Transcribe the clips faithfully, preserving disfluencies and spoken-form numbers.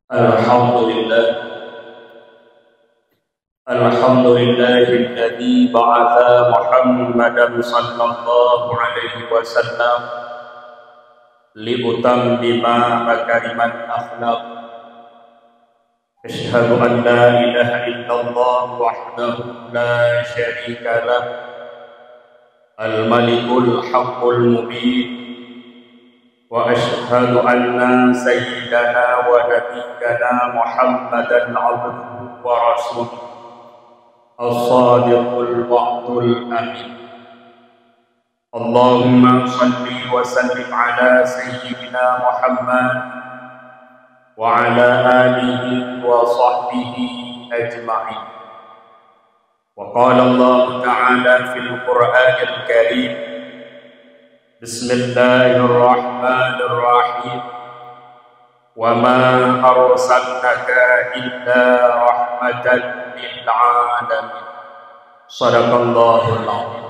Alhamdulillah. Alhamdulillahilladzi ba'atsa Muhammadan sallallahu alaihi wasallam liutammima makarimal akhlaq. Asyhadu an la ilaha illallah wahdahu la syarika lah, al-malikul haqqul mubin. Wa asyhadu anna sayyidana wa nabiyyana Muhammadan abduhu wa rasuluh, as-sadiqul wa'dul amin. Allahumma salli wa sallim ala sayyidina Muhammad wa ala alihi wa sahbihi ajma'in. Wa qala Allahu ta'ala fil Qur'anil Karim, Bismillahirrahmanirrahim. Wa ma arsalnaka illa rahmatan lil alamin. Sadaqallahul azim.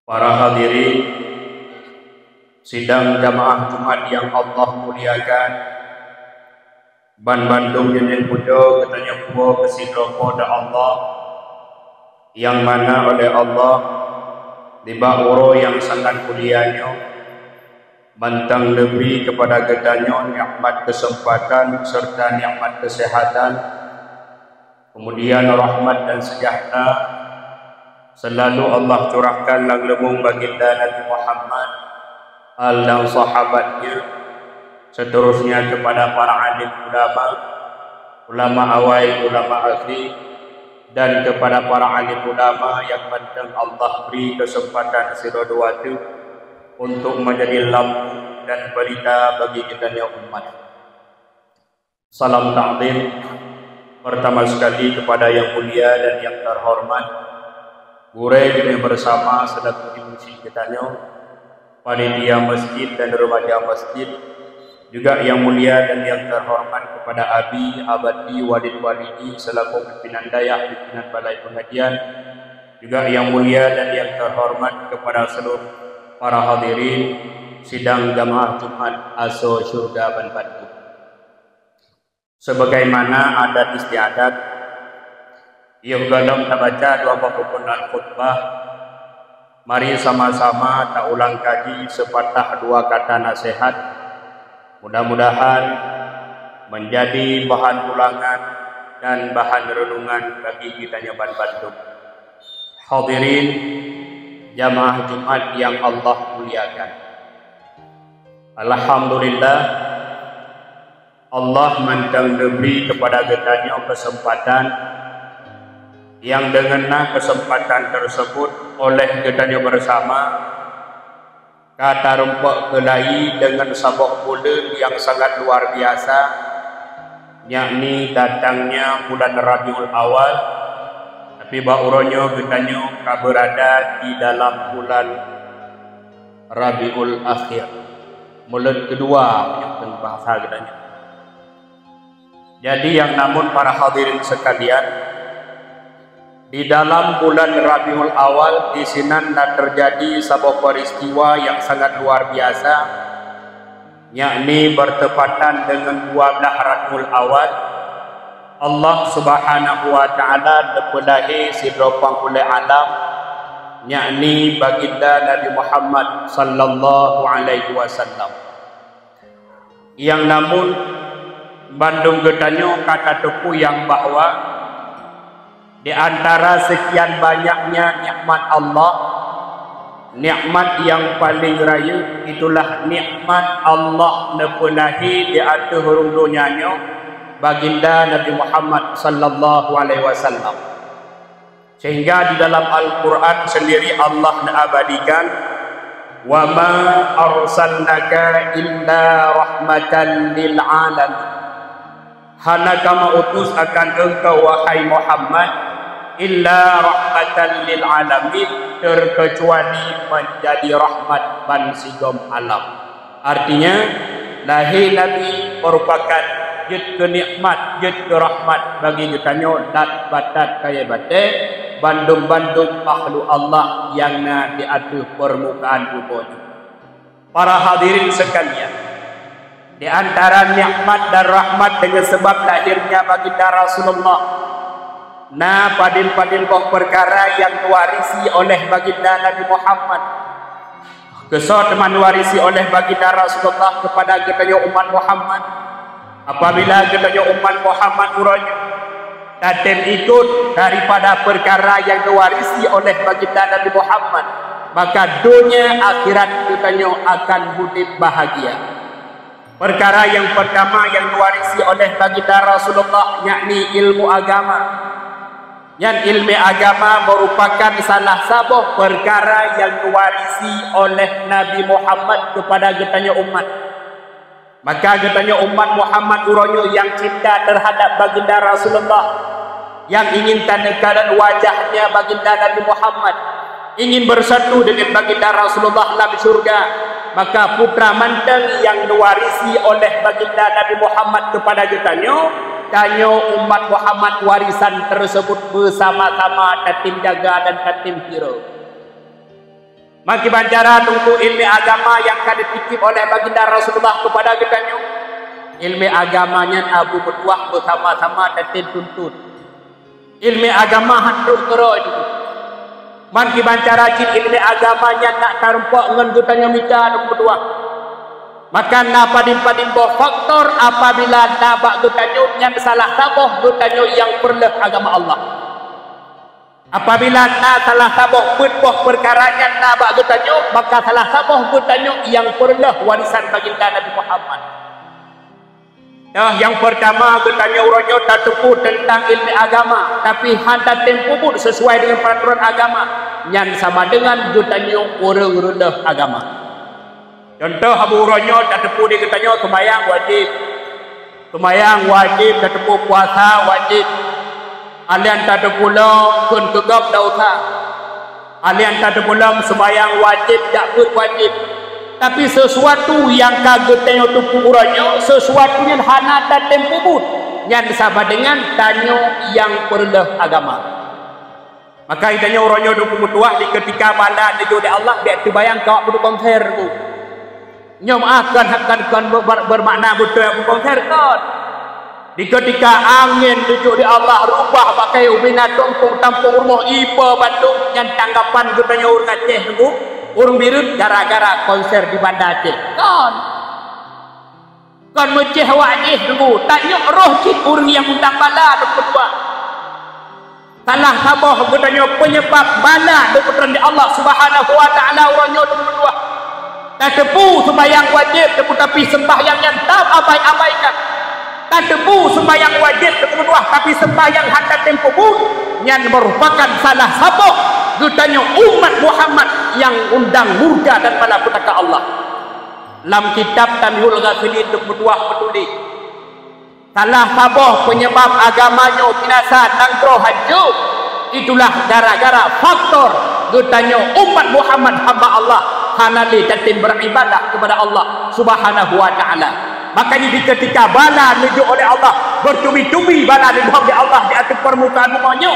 Para hadirin sidang jamaah Jumat yang Allah muliakan, banmandum nyoe pujoe geutanyoe puwoe keu sidroe Po teu Allah, nyang mana oleh Allah nibak uroe nyang sangat mulia nyoe, mantong neubri keupada geutanyoe nikmat keuseumpatan serta nikmat keuseuhatan, keumudian rahmat dan seujahteura seulalu Allah curahkan lam leumbong baginda Nabi Muhammad, al dan sahabatnya, seterusnya keupada para alim ulama, ulama awai, ulama akhir, dan keupada para alim ulama nyang mantong Allah bri keuseumpatan sidroe dua teuk untuk meunjadi lampu dan peulita bagi geutanyoe umat. Salam takzim pertama sekali kepada yang mulia dan yang terhormat gurée geutanyoe bersama selaku imum geutanyoe, panitia masjid dan remaja masjid, juga yang mulia dan yang terhormat kepada abi, abati, walid, walidi selaku pimpinan dayah, pimpinan balai pengajian, juga yang mulia dan yang terhormat kepada seluruh para hadirin sidang jamaah Jumat Asoe Syurga Banbandung. Sebagaimana adat istiadat, yoh gohlom tabaca dua boh rukon al-khutbah, mari sama-sama taulang kaji seupatah dua kata naseuhat. Mudah-mudahan meunjadi bahan ulangan dan bahan reunungan bagi geutanyoe banmandum. Hadirin jamaah Jumat nyang Allah muliakan. Alhamdulillah, Allah mantong neubri keupada geutanyoe keuseumpatan nyang deungon na keuseumpatan teuseubut oleh geutanyoe beusama ka tarumpok keulayi deungon saboh buleuen nyang sangat luar biasa, yakni datangnya bulan Rabiul Awal, tapi bak uroe nyoe geutanyoe ka beurada di dalam bulan Rabiul Akhir, buleuen keudua nyang bahasa geutanyoe. Jadi nyang namun para hadirin sekalian, di dalam bulan Rabiul Awal disinan na teujadi saboh peuristiwa nyang sangat luar biasa, yakni beurteupatan deungon dua blaih Rabiul Awal, Allah Subhanahu wa Ta'ala neupeulahé sidroe panghulée alam, yakni Baginda Nabi Muhammad sallallahu alaihi wasallam. Nyang namun bandum geutanyoe ka tateupeue nyang bahwa di antara seukian banyaknya nikmat Allah, nikmat nyang paleng rayeuk itulah nikmat Allah neupeulahé di ateueh rhueng donya nyoe Baginda Nabi Muhammad sallallahu alaihi wasallam. Sehingga di dalam Al-Quran sendiri Allah neuabadikan, "Wa ma arsalnaka illa rahmatan lil alamin." Hana kama utus akan engkau, wahai Muhammad, illa rahmatan lil alamin, terkecuali menjadi rahmat bansigom alam. Artinya, lahé Nabi merupakan jeuet keu nikmat, jeuet keu rahmat bagi geutanyoe, dat batat kayée batée bandum-bandum makhluk Allah nyang na di ateueh peurmukaan bumoe nyoe. Para hadirin sekalian, Di antara nikmat dan rahmat dengan sebab lahirnya Baginda Rasulullah, na padum-padum boh perkara nyang diwarisi oleh Baginda Nabi Muhammad. Keu soe teuma diwarisi oleh Baginda Rasulullah kepada geutanyoe umat Muhammad? Apabila geutanyoe umat Muhammad uroe nyoe tatem ikut daripada perkara nyang diwarisi oleh Baginda Nabi Muhammad, maka donya akhirat geutanyoe akan udeb bahagia. Perkara nyang pertama nyang diwarisi oleh Baginda Rasulullah, yakni ilmu agama. Nyan ilmu agama merupakan salah saboh perkara nyang diwarisi oleh Nabi Muhammad kepada geutanyoe umat. Maka geutanyoe umat Muhammad uroe nyoe nyang cinta terhadap Baginda Rasulullah, nyang ingin taneukalon wajahnya Baginda Nabi Muhammad, ingin bersatu dengan Baginda Rasulullah lam syurga, maka putra mantong nyang diwarisi oleh Baginda Nabi Muhammad kepada geutanyoe, tanyoe umat Muhammad warisan tersebut bersama-sama tatem jaga dan tatem piara. Meukiban cara teungku ilmu agama nyang ka dititip oleh Baginda Rasulullah kepada geutanyoe, ilmu agama nyan Abu meutuah bersama-sama tatem tuntut. Ilmu agama han trok keudroe itu. Meukiban cara cit ilmu agama nyan nak tarumpok ngon geutanyoe mita teungku meutuah. Maka na padum-padum boh faktor apabila na bak geutanyoe nyan salah saboh geutanyoe nyang peureuloh agama Allah. Apabila na salah saboh peuet boh peukara nyan na bak geutanyoe, maka salah saboh geutanyoe nyang peureuloh warisan Baginda Nabi Muhammad. Nah, nyang peurtama geutanyoe uroe nyoe tateupeue teuntang ilmu agama, tapi han tatem peubuet sesuai dengan peraturan agama, nyan sama dengan geutanyoe ureuëng reuleuh agama. Contoh, Abu, uroe nyoe tateupeue di geutanyoe seumayang wajéb. Seumayang wajéb tateupeue, puasa wajéb. Alèh tateupeue lom kheun keu gob desya. Alèh tateupeue lom seumayang wajéb, jak beuet wajéb. Tapi sesuatu nyang ka geutanyoe teupeue uroe nyoe, sesuatu nyan hana tatem peubuet, nyan sama dengan tanyoe nyang peureuloh agama. Maka geutanyoe uroe nyoe teungku meutuah, di keutika bala neujok lé Allah, bék teubayang keu awak peuduek konser teungku. Nyoe meuah kon, kon, kon ber-, bermakna beutôi peuduek konser, kon. Di keutika angén neujok lé Allah, reubah bak kayée ubé na tampông-tampông rumoh ié bandum, nyan tanggapan geutanyoe ureuëng Aceh teungku, ureuëng Bireuen gara-gara konser di Banda Aceh. Kon. Kon meucéh awak jih teungku, tanyoe roh cit ureuëng nyang undang bala teungku meutuah. Salah saboh geutanyoe peunyeubab bala geupeutreun lé Allah Subhanahu wa Taala uroe nyoe teungku meutuah. Tateupeue seumayang wajéb teungku, tapi seumayang nyan taabaiabaikan. Tateupeue seumayang wajéb teungku meutuah, tapi seumayang han tatem peubuet, nyan meurupakan salah saboh geutanyoe umat Muhammad nyang undang murka dan malapetaka Allah. Lam kitab Tanbihul Ghafilin teungku meutuah meutuléh, salah saboh peunyeubab agama nyoe binasa, nanggroe hanco, itulah gara-gara faktor geutanyoe umat Muhammad hamba Allah hana lé tatem beuribadah keupada Allah Subhanahu wa Taala. Makajih di keutika bala neujok oleh Allah, beutubi-tubi bala neubri lé Allah di ateueh peurmukaan bumoe nyoe,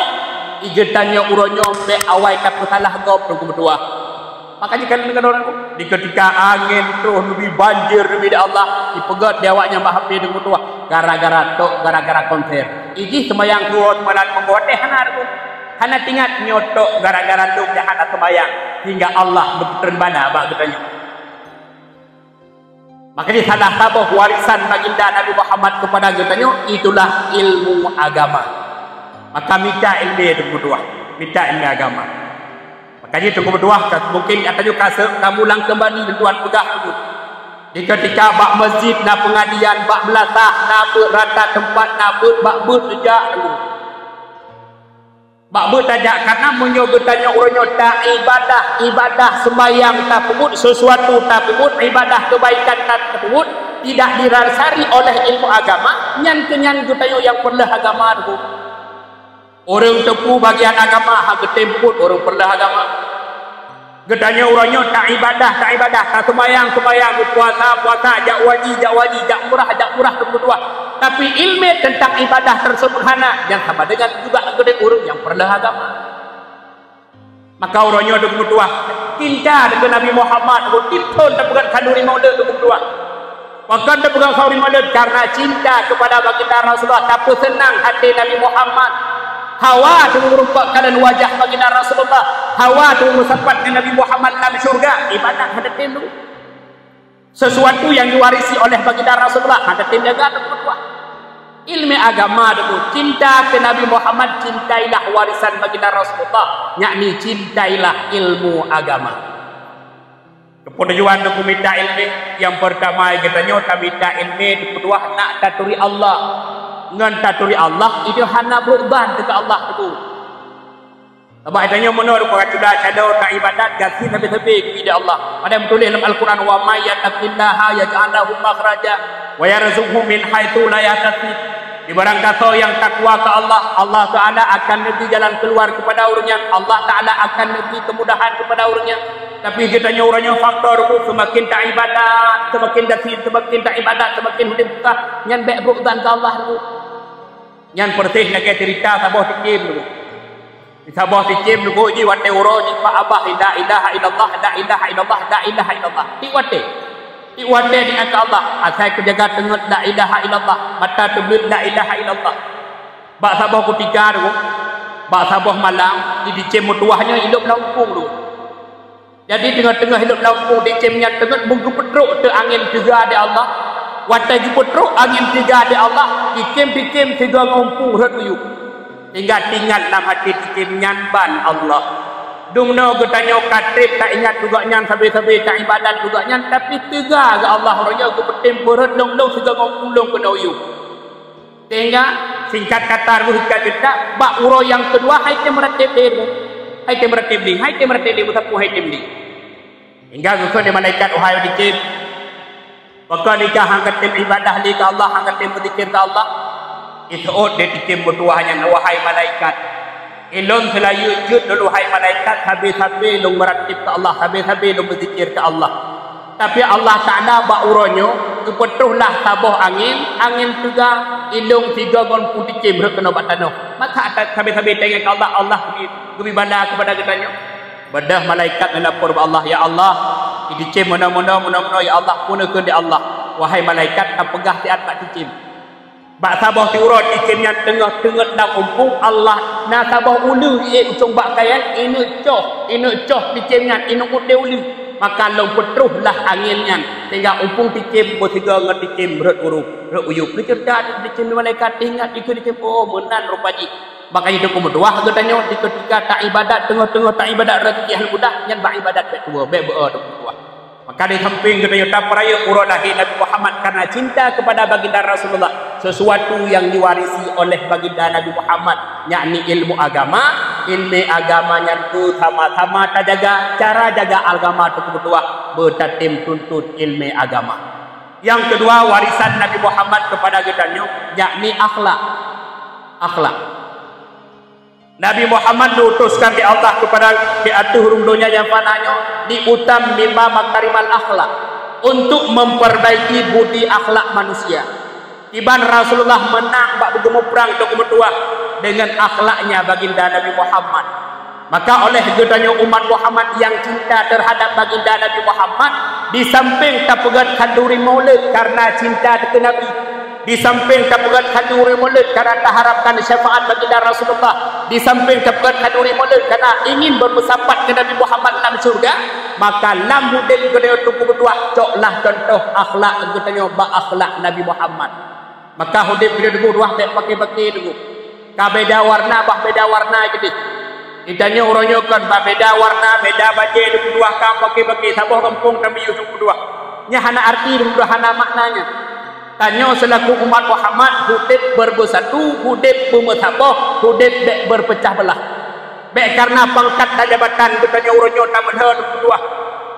geutanyoe uroe nyoe bék awai tapeusalah gob teungku meutuah. Makajih kan deungon ureuëng, di keutika angén troh neubi banjir neubi lé Allah, ipeugét lé awaknyan bak hapé teungku meutuah, gara-gara tok, gara-gara konser. Ijih seumayang suhoe seumalam meugoe teuh hana teungku. Hana teuingat nyoe tok gara-gara lôn nyang hana seumayang, sehingga Allah geupeutreun bala bak geutanyoe. Makajih salah saboh warisan Baginda Nabi Muhammad keupada geutanyoe itulah ilmu agama. Maka mita ilmu teungku meutuah, mita ilmu agama. Makajih teungku meutuah, ka, mungkin geutanyoe ka seuek tamulang keumbali lôn tuan peugah teungku. Di keutika bak meuseujid na peungajian, bak beulasah na beuet, rata teumpat na beuet, bak beuet neujak teungku. Bak beuet tajak, karena meunyoe geutanyoe uroe nyoe taibadah, ibadah seumayang tapeubuet, sesuatu tapeubuet, ibadah keubaikan tapeubuet, tidak didasari oleh ilmu agama, nyan keuh nyan geutanyoe nyang peureuloh agama teungku. Ureuëng teupeu bagian agama hana geutem peubuet, ureuëng peureuloh agama. Geutanyoe uroe nyoe taibadah, taibadah, taseumayang, seumayang, puasa, puasa, jak haji, jak haji, jak umrah, jak umrah teungku meutuah. Tapi ilmu teuntang ibadah tersebut hana, nyan sama dengan juga geutanyoe ureuëng nyang peureuloh agama. Maka uroe nyoe teungku meutuah, cinta keu Nabi Muhammad, tieb thon tapeugét khanuri maulud teungku meutuah. Pakon tapeugah khauri maulud? Karena cinta kepada baginda Rasulullah, tapeuseunang hati Nabi Muhammad. Hawa teungoh meurumpok keuadaan wajah baginda Rasulullah, hawa teungoh meusapat ngon Nabi Muhammad lam syurga, ibadat hana tem dulu. Sesuatu yang diwarisi oleh baginda Rasulullah, hana tem jaga teupeutuah. Ilmu agama dulu, cinta ke Nabi Muhammad, cintailah warisan baginda Rasulullah, yakni cintailah ilmu agama. Keupeue tujuan teungku mita ilmu? Nyang peurtama, geutanyoe tamita ilmu teupeutuah nak taturi Allah. Ngon taturi Allah, itu hana brok ban teuka Allah teungku. Sabab tanyoe meunoe rupa cula cado ta ibadat gasien sabe-sabe keu Allah. Padahai meutuléh lam Al-Quran, "Wa may yattaqillaha yaj'al lahu makhraja wa yarzuqhu min haitsu la yahtasib." Di barang gasoe nyang takwa keu Allah, Allah Taala akan neubri jalan keuluar keupada ureuëng nyan. Allah Taala akan neubri keumudahan keupada ureuëng nyan. Tapi geutanyoe uroe nyoe faktor seumaken ta ibadat, seumaken gasien, seumaken ta ibadat, seumaken udeb susah, nyan bék brok ban keu Allah dulu. Nyan peureuséh lagée ceurita saboh tikem dulu. Saboh tikem dulu jih watée uroe jih bak abah, "La ilaha illallah, la ilaha illallah, la ilaha illallah." Tiek watée. Tiek watée di angka Allah, asai keujaga teungeut la ilaha illallah, mata teubleuet la ilaha illallah. Bak saboh kutika dulu, bak saboh malam, di ticem meutuwah nyoe ilop lam umpung dulu. Jadi teungoh-teungoh ilop lam umpung ticem nyan teungeut meugeupeutrok teuk angén teuga di Allah. Watée geupeutrok angén teuga di Allah, ticem-ticem sigoe ngon umpung rhot uyueb. Sehingga teuingat lam até ticem nyan ban Allah. Dumnoe geutanyoe ka treb ta ingat keu Gobnyan sabe-sabe, ta ibadat keu Gobnyan, tapi teuga geu Allah uroe nyoe geupeutem peurhot lôn-lôn sigoe ngon umpung lôn keunoe uyueb. Sehingga singkat kata, reuh singkat cerita, bak uroe nyang keudua hai tem meuratéb lé, hai tem meuratéb lé, hai tem meuratéb lé, meusapeue hai tem lé. Hingga geukheun lé malaikat, "Wahai ticem, pakon ika hana tem ibadah lé keu Allah, hana tem beuzikir keu Allah?" Iseuôt lé ticem meutuwah nyan, "Wahai malaikat, ilôn seulayeue jeuet lôn, wahai malaikat, sabe-sabe lôn meuratéb keu Allah, sabe-sabe lôn beuzikir keu Allah. Tapi Allah Taala bak uroe nyoe geupeutroh lah saboh angén, angén teuga, ilôn sigoe ngon umpung ticem rhot keunoe bak tanoh. Maka sabe-sabe taingat keu Allah, Allah geubri bala keupada geutanyoe." Beudôh malaikat neulapor bak Allah, "Ya Allah, ticem meunoe-meunoe, meunoe-meunoe, ya Allah, peue neukheun di Allah, wahai malaikat, tapeugah siat bak ticem." Bak saboh siuroe ticem nyan teungoh teungeut lam umpung, Allah na saboh uleue iék usông bak kayée, ineuk coh, ineuk coh ticem nyan, ineuk udeb uleue. Maka lôn peutroh lah angén nyan, sehingga umpung ticem beusigoe ngon ticem rhot urup, rhot uyueb. Neuceurita ticem di malaikat, teuingat dikeue ticem, "Oh, meunan rupa jih." Maka nyan teungku meutuwah geutanyoe di keutika ta ibadat, teungoh-teungoh ta ibadat rezeki hana mudah, nyan bak ibadat bék tuwoe, bék beu-o teungku meutuwah. Maka di sampéng geutanyoe tapeurayeuk uroe lahé Nabi Muhammad karena cinta kepada baginda Rasulullah, sesuatu yang diwarisi oleh baginda Nabi Muhammad, yakni ilmu agama. Ilmu agama nyan tu sama-sama tajaga, cara jaga agama teungku meutuwah, beutatem tuntut ilmu agama. Nyang keudua, warisan Nabi Muhammad kepada geutanyoe, yakni akhlak. Akhlak. Nabi Muhammad diutuskan lé Allah kepada di ateueh rhueng donya nyang fana nyoe, "Li utammima makarimal akhlak", untuk memperbaiki budi akhlak manusia. Kiban Rasulullah meunang bak beugeumuprang teungku meutuwah dengan akhlaknya baginda Nabi Muhammad. Maka oleh geutanyoe umat Muhammad nyang cinta terhadap baginda Nabi Muhammad, di sampéng tapeugét khanduri maulud karena cinta keu Nabi, di sampéng tapeugét khanduri maulud karena taharapkan syafaat baginda Rasulullah, di sampéng tapeugét khanduri maulud karena ingin berpeusapat keu Nabi Muhammad lam syurga, maka lam udeb geutanyoe teungku meutuwah coklah contoh akhlak geutanyoe bak akhlak Nabi Muhammad. Maka udeb geutanyoe teungku meutuwah bék paké-paké teungku. Ka beda warna, bah beda warna keudeh. Geutanyoe uroe nyoe kon bah beda warna, beda bajée teungku meutuwah ka paké-paké, saboh gampông tamiyueb teungku meutuwah. Nyan hana arti teungku meutuwah, hana makna nyan. Tanyoe seulaku umat Muhammad udeb berbeursatu, udeb beumeusaboh, udeb bék beurpeucah beulah. Bék karena pangkat dan jabatan geutanyoe uroe nyoe tameudeuh teungku meutuwah.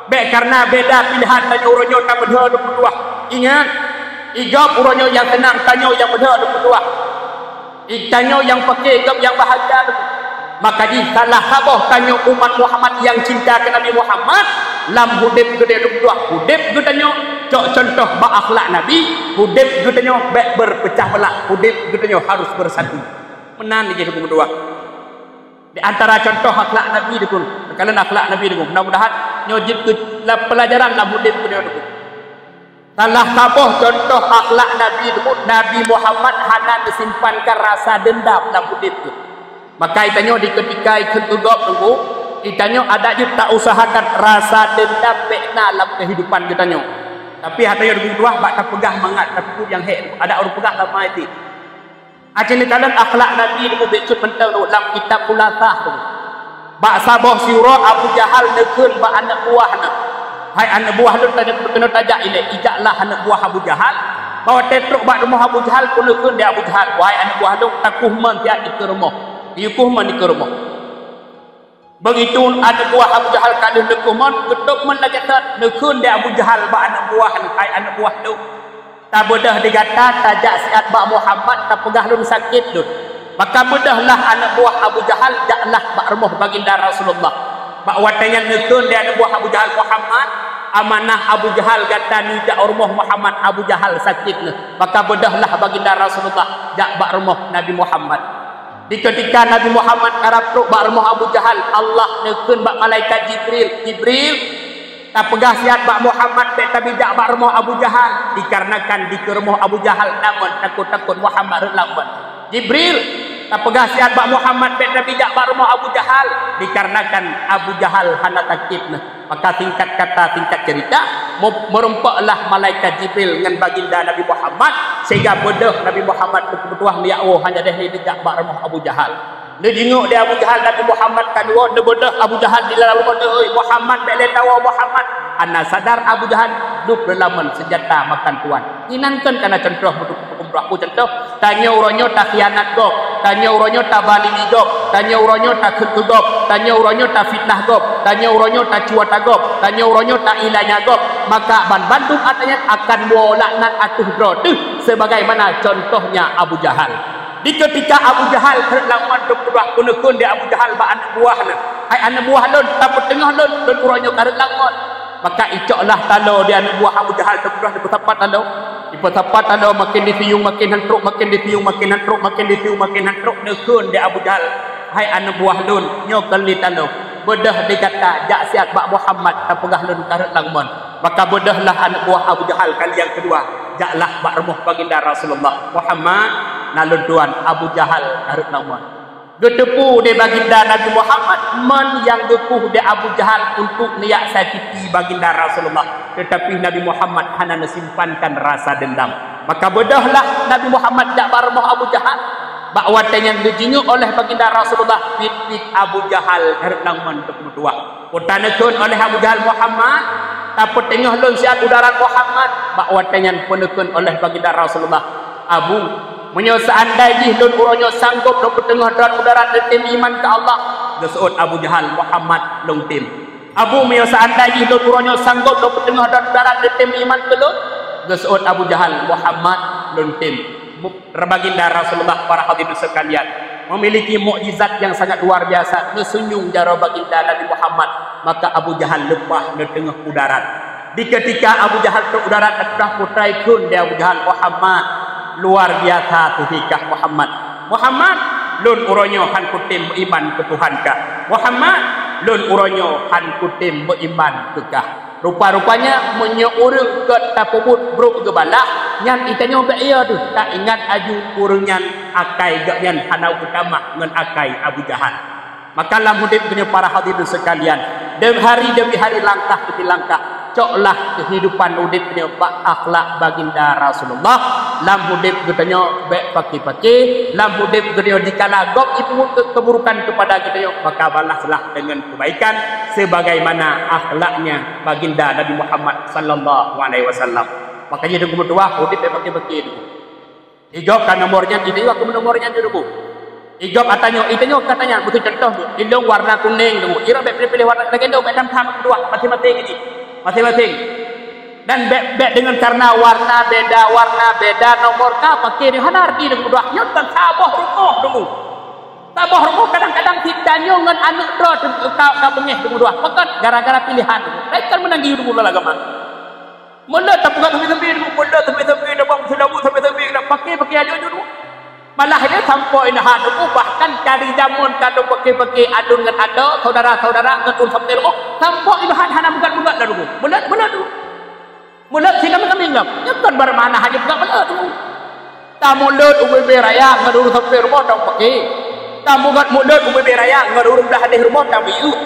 Bék karena beda pilehan tanyoe uroe nyoe tameudeuh teungku meutuwah. Ingat, i gob uroe nyoe nyang seunang, tanyoe nyang meudeuh teungku meutuwah. I tanyoe nyang paké, gob nyang bahagia teungku. Maka jih salah saboh tanyoe umat Muhammad nyang cinta keu Nabi Muhammad, lam udeb geutanyoe teungku meutuwah, udeb geutanyoe cok contoh bak akhlak Nabi, udeb geutanyoe bék beurpeucah beulah, udeb geutanyoe harus bersatu. Meunan jih teungku meutuwah. Di antara contoh akhlak Nabi teungku, takalon akhlak Nabi teungku. Mudah-mudahan nyoe jeuet keu la-, peulajaran lam udeb geutanyoe teungku. Salah saboh cuntoh akhlak Nabi Lut, Nabi Muhammad hana geusimpankan rasa deundam lam udeb geuh. Maka geutanyoe di keutika ikheun keu gob teungku, geutanyoe adak jeuet tausahakan rasa deundam bék na lam keuhidupan geutanyoe. Tapi hana tanyoe deuh bak tapeugah mangat, tapi peue nyang hék, adak ureuëng peugah sama itu. Aci neukalon akhlak Nabi neubeut cut mantong lam kitab Khulasah tu. Bak saboh siuroe Abu Jahal neukheun bak aneuk buah na, "Hai aneuk buah lôn, tanyoe keunoe tajak ilée, ijaklah aneuk buah Abu Jahal." Bak watée trok bak rumoh Abu Jahal, peuneukheun di Abu Jahal, "Wahai aneuk buah lôn, takueh mon siat dikeue rumoh, dikeue mon dikeue rumoh." Begitu aneuk buah Abu Jahal ka lheueh neukeuh mon, geutôb mon lagée that, neukheun di Abu Jahal bak aneuk buah, "Hai aneuk buah lôn, tabeudôh di gata tajak siat bak Muhammad, tapeugah lôn sakét lôn." Maka beudôhlah aneuk buah Abu Jahal, jaklah bak rumoh Baginda Rasulullah. Bak watée nyan neukheun di aneuk buah Abu Jahal, "Muhammad, amanah Abu Jahal gata neujak u rumoh Muhammad, Abu Jahal sakét neuh." Maka beudôhlah Baginda Rasulullah jak bak rumoh Nabi Muhammad. Di keutika Nabi Muhammad karab trok bak rumoh Abu Jahal, Allah neukheun bak malaikat Jibril, "Jibril, tapeugah siat bak Muhammad bék tabijak bak rumoh Abu Jahal, dikarenakan dikeue rumoh Abu Jahal na mon takot-takot Muhammad rhot lam mon. Jibril, tapeugah siat bak Muhammad bék tabijak bak rumoh Abu Jahal, dikarenakan Abu Jahal hana sakét neuh." Maka singkat kata, singkat cerita, mu-, meurumpoklah malaikat Jibril ngon Baginda Nabi Muhammad, sehingga beudôh Nabi Muhammad beuteupeue tuah neujak woe hana deh neujak bak rumoh Abu Jahal. Neujingok di Abu Jahal Nabi Muhammad ka duek, neubeudôh Abu Jahal di dalam rumoh, "Hei Muhammad, bék lé tawoe Muhammad!" Hana sadar Abu Jahal, duek rhot lam mon seunjata makan tuan. Inan kan kana cuntoh beudôh. Peue cuntoh, tanyoe uroe nyoe takhianat gob, tanyoe uroe nyoe tabalili gob, tanyoe uroe nyoe takheun keu gob, tanyoe uroe nyoe tafitnah gob, tanyoe uroe nyoe tacuata gob, tanyoe uroe nyoe tailanya gob, maka banmandum ata nyan akan woe laknat ateueh droe teuh, sebagaimana contohnya Abu Jahal. Di keutika Abu Jahal rhot lam mon, teupeuduah peuneukheun di Abu Jahal bak aneuk buah na, "Hai aneuk buah lôn, tapeuteungoh lôn, lôn uroe nyoe ka rhot lam mon." Maka icoklah taloe di aneuk buah Abu Jahal, teupeuduah dipeusapa taloe. Dipeusapa taloe, makin disiung makin han trok, makin disiung makin han trok, makin disiung makin han trok, neukheun di Abu Jahal, "Hai aneuk buah lôn, nyoe kon lé taloe. Beudôh di gata jak siat bak Muhammad, tapeugah lôn ka rhot lam mon." Maka beudôhlah aneuk buah Abu Jahal kali nyang keudua, jaklah bak rumoh Baginda Rasulullah, "Muhammad, na lôn tuan, Abu Jahal ka rhot lam mon." Geuteupeue di Baginda Nabi Muhammad mon nyang geukueh di Abu Jahal untuk neujak sakiti Baginda Rasulullah, teutapi Nabi Muhammad hana neusimpankan rasa deundam. Maka beudôhlah Nabi Muhammad jak bak rumoh Abu Jahal. Bak watée nyan geujingok oleh Baginda Rasulullah, pit-pit Abu Jahal ka rhot lam mon teupeuduah. Peue taneukheun oleh Abu Jahal, "Muhammad, tapeuteungoh lôn siat u darat Muhammad." Bak watée nyan peuneukheun oleh Baginda Rasulullah, "Abu, meunyoe seandai jih lôn uroe nyoe sanggob lôn peuteungoh droe u darat lôn tem iman keu Allah," geuseuôt Abu Jahal, "Muhammad, lôn tem." "Abu, meunyoe seandai jih lôn uroe nyoe sanggob lôn peuteungoh droe u darat lôn tem iman keu lôn," geuseuôt Abu Jahal, "Muhammad, lôn tem." Baginda Rasulullah, para hadirin sekalian, memiliki mukjizat yang sangat luar biasa. Neusunyueng jaroe Baginda Nabi Muhammad, maka Abu Jahal leupah neuteungoh u darat. Di keutika Abu Jahal trok u darat, ka teupeugah putra ikheun di Abu Jahal, "Muhammad, luar biasa seuhikah Muhammad. Muhammad, lôn uroe nyoe han kutem meuiman keu Tuhan kah. Muhammad, lôn uroe nyoe han kutem meuiman keu kah." Rupa-rupanya, meunyoe ureuëng gét tapeubuet brok geubalah, nyan geutanyoe bék yo deuh taingat aju ureuëng nyan akai gobnyan hana geutamah ngon akai Abu Jahal. Maka lam udeb geutanyoe para hadirin sekalian, dari hari demi hari, langkah demi langkah, coklah keuhidupan udeb geutanyoe bak akhlak Baginda Rasulullah. Lam udeb geutanyoe bék paki-paki, lam udeb geutanyoe dikala gob jipeubuet ke-, keburukan kepada geutanyoe, maka balaslah dengan kebaikan sebagaimana akhlaknya Baginda Nabi Muhammad sallallahu alaihi wasallam. Makanya deungon meutuah udeb bék paki-paki. Igob ka nomor nyan, igob ka nomor nyan jeuet bu. Igob atanyoe, itanyoe ka tanya, beutôi contoh bu. Ilong warna kuning tu, irok bék pilih-pilih warna lagée nyoe, bék tham-tham dua, masing-masing ji. Masing-masing. Dan bék, bék dengan karena warna beda, warna beda nomor ka pakai ni, hana arti tu dua. Nyoe kan saboh rumoh tu. Saboh rumoh kadang-kadang si tanyoe ngon aneuk droe tu ka, ka beungéh tu dua. Pakon gara-gara pilihan tu. Baik kan menang giu tu lah agama. Mula tapeugah sabe-sabe tu, mula sabe-sabe dah bang seulabu sabe-sabe dah pakai-pakai aja tu. Malah dia sampoe inoe ha tu, bahkan dari jameun ka tu pakai-pakai aduen ngon adoe, saudara-saudara ngon ureuëng sampoe tu, sampoe inoe ha hana meugat-meugat dah tu. Mula, mula tu. Mulod si kambing-kambing lom. Nyan kon beumakna hana peugah mulod. Tamulod u bubé raya ngon ureueng sampéng rumoh tameupaké. Tapeugöt mulod u bubé raya ngon ureueng blah hadeh rumoh tamiyueb.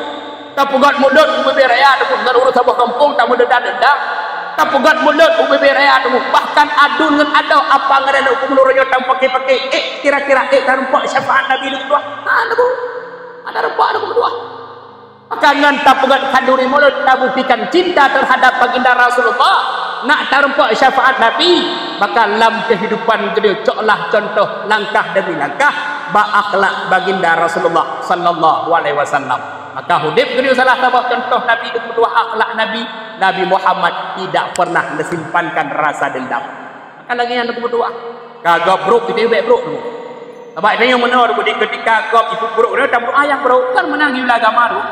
Tapeugöt mulod u bubé raya teungku ngon ureueng saboh gampông tameudeunda-deunda. Tapeugöt mulod u bubé raya teungku bahkan aduen ngon adoe apa ngon aneuk ureueng nyoe tameupaké-paké. Eh, kira-kira eh tarumpok syafaat Nabi leuh dua. Ha, teungku. Ada rumpok teungku dua. Maka ngon tapeugöt khanduri mulod tabuktikan cinta terhadap baginda Rasulullah, nak tarumpok syafaat Nabi, maka lam kehidupan geutanyoe coklah contoh langkah demi langkah bak akhlak baginda Rasulullah sallallahu alaihi wasallam. Maka udeb geutanyoe salah saboh contoh Nabi, deuh meutuah akhlak Nabi, Nabi Muhammad tidak pernah geusimpankan rasa dendam. Maka lagèe nyan deuh meutuah. Ka gob brok, geutanyoe bèk brok deuh. Sabab tanyoe meunoe deuh, di ketika gob ipeubrok, tanyoe tameudoa nyang brok, kan meunan geuyue lam agama deuh.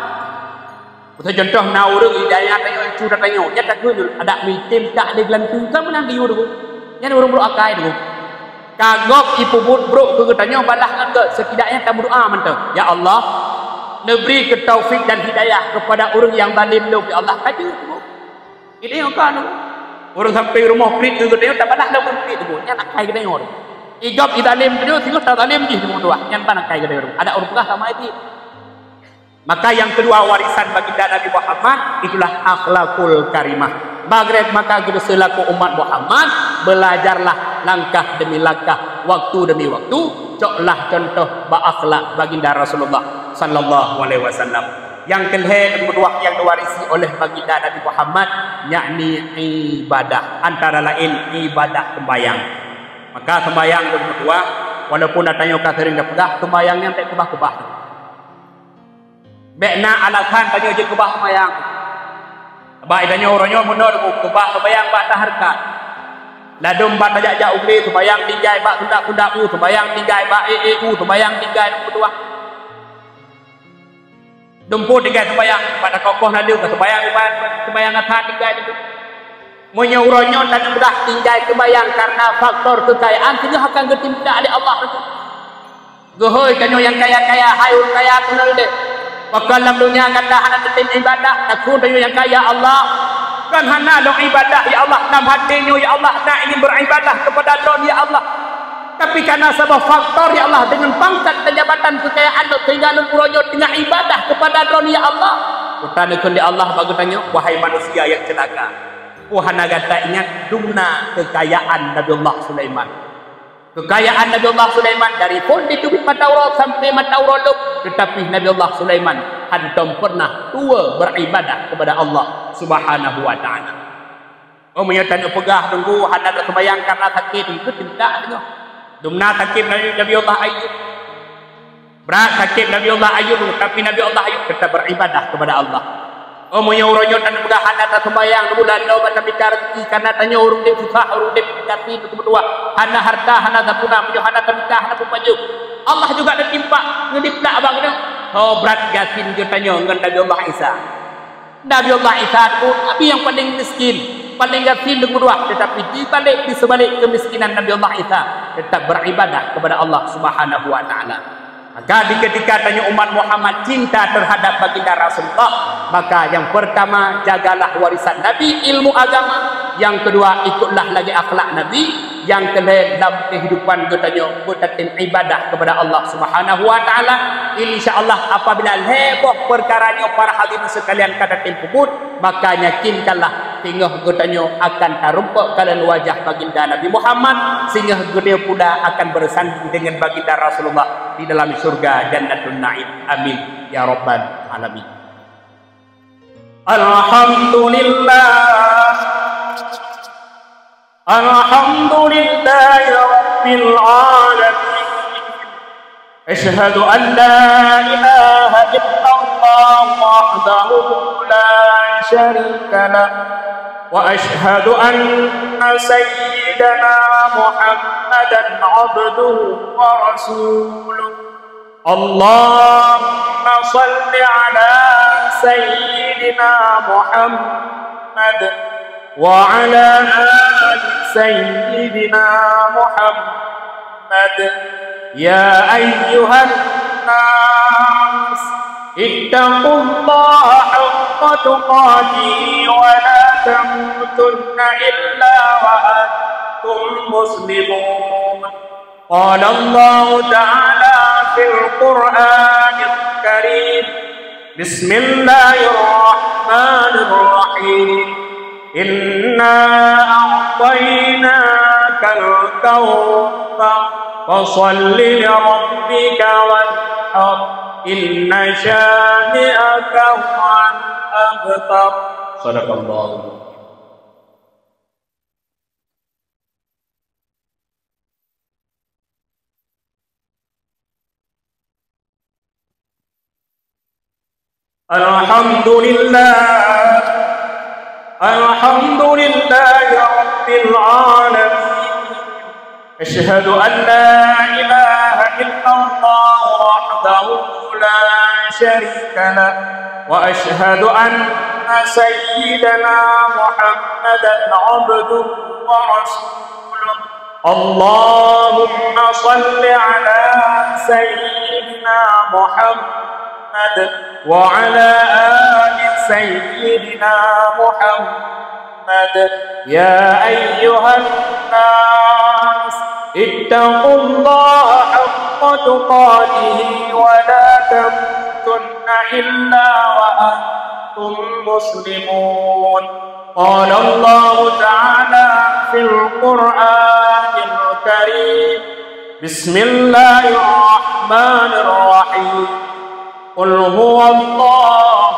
Miseu contoh na ureueng di dayah tanyoe, cu tanyoe, nyan takheun adak mitem tak lé geulanteue, kan meunan geuyue deuh. Nyan ureueng brok akai deuh. Ka gob ipeubuet brok keu geutanyoe, balah ngon geuh, setidaknya tameudoa mantong, "Ya Allah, neubri keu taufik dan hidayah kepada ureueng nyang zalim lom, ya Allah." Ka jeuet deuh. Geutanyoe ka deuh. Ureueng sampéng rumoh kriet keu geutanyoe, tabalah lom kriet deuh. Nyan akai geutanyoe deuh. I gob izalim geutanyoe, singoh tazalim jih deuh meutuah. Nyan ban akai geutanyoe deuh. Adak ureueng peugah sama jih. Maka yang kedua warisan baginda Nabi Muhammad itulah akhlakul karimah. Bagret maka geutanyoe seulaku umat Muhammad, belajarlah langkah demi langkah, waktu demi waktu, coklah contoh bak akhlak baginda Rasulullah sallallahu alaihi wasallam. Yang kelhèe deuh meutuah yang diwarisi oleh baginda Nabi Muhammad, yakni ibadah, antara lain ibadah sembahyang. Maka sembahyang deuh meutuah, walaupun tanyoe ka sering tapeugah, sembahyang nyan bèk keubah-keubah. Bèk na alasan tanyoe jeuet keubah sembahyang. Bak tanyoe uroe nyoe meunoe deuh keubah sembahyang bak tahareukat. Ladôm bak tajak-jak u glé sembahyang tinggai bak sundak-sundak u, sembahyang tinggai bak ék-ék u, sembahyang tinggai deuh meutuah. Dumpeue tinggai sembahyang, bak takoh-koh naleueng ka sembahyang, sembahyang asa tinggai deuh. Meunyoe uroe nyoe taneuk peugah tinggai sembahyang karena faktor keukayaan, singoh akan geutimpa lé Allah. Geuhôi tanyoe nyang kaya-kaya, hai ureueng kaya keunoe deh. Pakon lam donya gata hana teutem ibadah, takheun tanyoe nyang kaya, "Ya Allah, kon hana lôn ibadah, ya Allah, lam até nyoe, ya Allah, na ingin beribadah kepada Droe, ya Allah. Tapi karena saboh faktor, ya Allah, dengan pangkat dan jabatan keukayaan lôn, sehingga lôn uroe nyoe teungoh ibadah kepada Droe, ya Allah." Meutanyoe kheun lé Allah bak geutanyoe, "Wahai manusia nyang ceulaka, peue hana gata ingat dumna keukayaan Nabi Allah Sulaiman?" Keukayaan Nabi Allah Sulaiman dari phon di teubiet mata uroe sampai mata uroe lom, teutapi Nabi Allah Sulaiman hantom pernah tuwoe beribadah kepada Allah Subhanahu wa Ta'ala. Oh, meunyoe taneuk peugah teungku hana taseumbahyang karena sakét, itu tidak teungku. Dumna sakét Nabi, Nabi Allah Ayub. Brat sakét Nabi Allah Ayub, tapi Nabi Allah Ayub tetap beribadah kepada Allah. Oh, meunyoe uroe nyoe taneuk peugah hana taseumbahyang, bulan nyoe bak tamita rezeki, karena tanyoe ureueng udeb susah, ureueng udeb gasien, beutôi-beutôi. Hana harta, hana sapeue na, meunyoe hana tamita, hana peue pajoh. Allah juga teutimpa, ngon diplak bak geutanyoe. Oh, brat gasien geutanyoe ngon Nabi Allah Isa. Nabi Allah Isa tu nabi nyang paling miskin, paling gasien deuh meutuah, tetapi di balik, di sebalik kemiskinan Nabi Allah Isa tetap beribadah kepada Allah Subhanahu wa Ta'ala. Maka di ketika tanyoe umat Muhammad cinta terhadap baginda Rasulullah, maka yang pertama jagalah warisan Nabi, ilmu agama. Yang kedua, ikutlah lagèe akhlak Nabi. Yang kelhèe, lam kehidupan geutanyoe beutatem ibadah kepada Allah Subhanahu wa Ta'ala. Insya Allah, apabila lhèe boh peukara nyoe para hadirin sekalian ka tatem peubuet, maka yakinkanlah singoh geutanyoe akan tarumpok kalon wajah baginda Nabi Muhammad, singoh geutanyoe pula akan bersanding dengan baginda Rasulullah di dalam syurga Jannatun Naim. Amin ya rabbal alamin. Alhamdulillah. Alhamdulillahi rabbil alamin. Asyhadu an la ilaha illallah wahdahu la syarika lah. Wa asyhadu anna sayyidana Muhammadan abduhu wa rasuluh. Allahumma shalli ala sayyidina Muhammad wa ala ali sayyidina Muhammad. Ya ayyuhan nas, ittaqullaha haqqa تقاته ولا تموتن إلا وأنتم مسلمون. قال الله تعالى في القرآن الكريم: بسم الله الرحمن الرحيم. إنا أعطيناك الكوثر، فصل لربك وانحر، إن شانئك هو الأبتر. صدق الله. الحمد لله. الحمد لله رب العالمين. أشهد أن لا إله إلا الله وحده لا شريك له، وأشهد أن سيدنا محمدا عبده ورسوله. اللهم صل على سيدنا محمد وعلى آل سيدنا محمد. يا أيها الناس، اتقوا الله حق تقاته ولا تموتن إلا وأنتم مسلمون. قال الله تعالى في القرآن الكريم: بسم الله الرحمن الرحيم. قل هو الله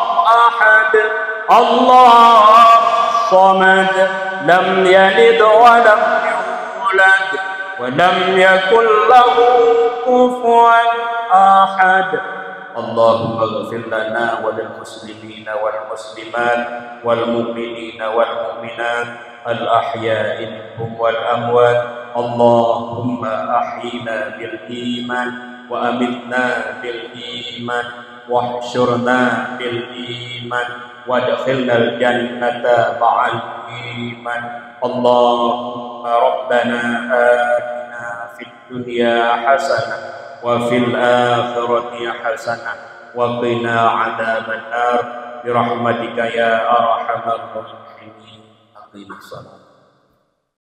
أحد، الله الصمد، لم يلد ولم يولد، ولم يكن له كفوا أحد. اللهم اغفر لنا وللمسلمين والمسلمات والمؤمنين والمؤمنات الأحياء منهم والأموات. اللهم أحينا بالإيمان وأمتنا بالإيمان واحشرنا بالإيمان وأدخلنا الجنة مع الإيمان. اللهم ربنا آتنا في الدنيا حسنة وفي الآخرة حسنة وقنا عذاب النار برحمتك يا أرحم الراحمين. أقيموا الصلاة.